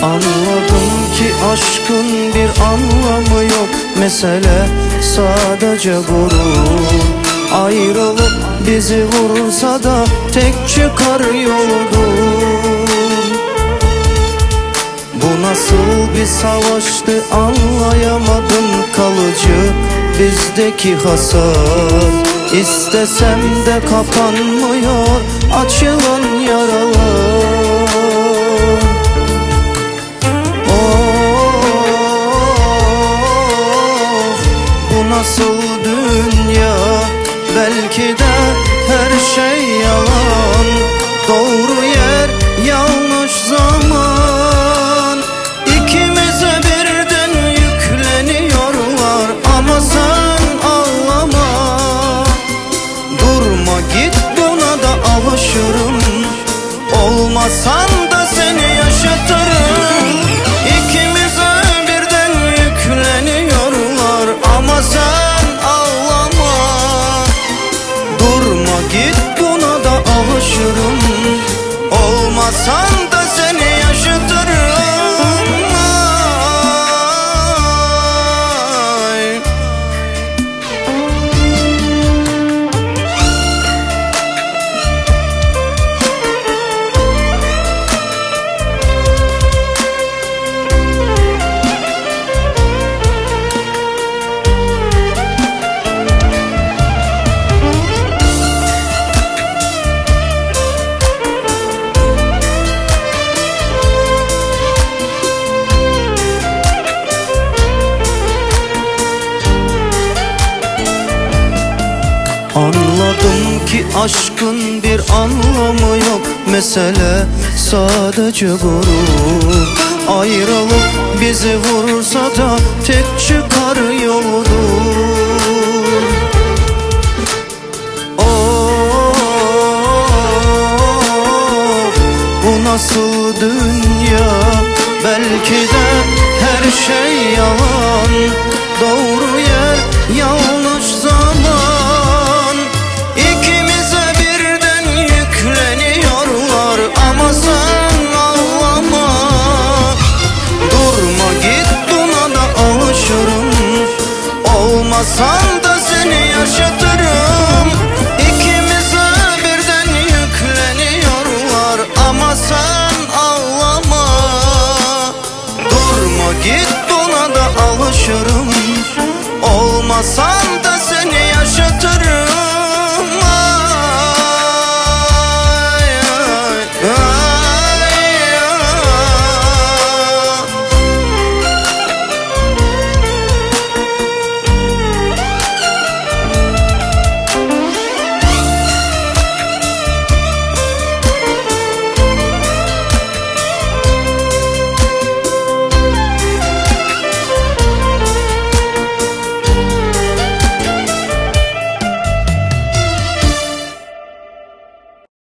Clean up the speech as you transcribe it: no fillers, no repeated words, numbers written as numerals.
Anladım ki aşkın bir anlamı yok. Mesele sadece gurur. Ayrılık bizi vursa da tek çıkar yoludur. Bu nasıl bir savaştı anlayamadım. Kalıcı bizdeki hasar. İstesem de kapanmıyor açılan yaralar. Of, bu nasıl dünya? Belki de her şey yalan. Doğru yer yanlış zaman. İkimize birden yükleniyorlar ama sen ağlama. Durma git, buna da alışırım. Olmasan da seni yaşatırım. İkimize birden yükleniyorlar ama sen ağlama. Durma git, buna da alışırım. Olmasan da seni yaşatırım. Ay. Anladım ki aşkın bir anlamı yok. Mesele sadece gurur. Ayrılık bizi vursa da tek çıkar yoludur. Of, bu nasıl dünya? Belki de her şey yalan. Doğru yer yanlış zaman. İkimize birden yükleniyorlar ama sen ağlama. Durma git, buna da alışırım. Olmasan da seni yaşatırım. İkimize birden yükleniyorlar ama sen ağlama. Durma git, buna da alışırım. Olmasan da seni yaşatırım.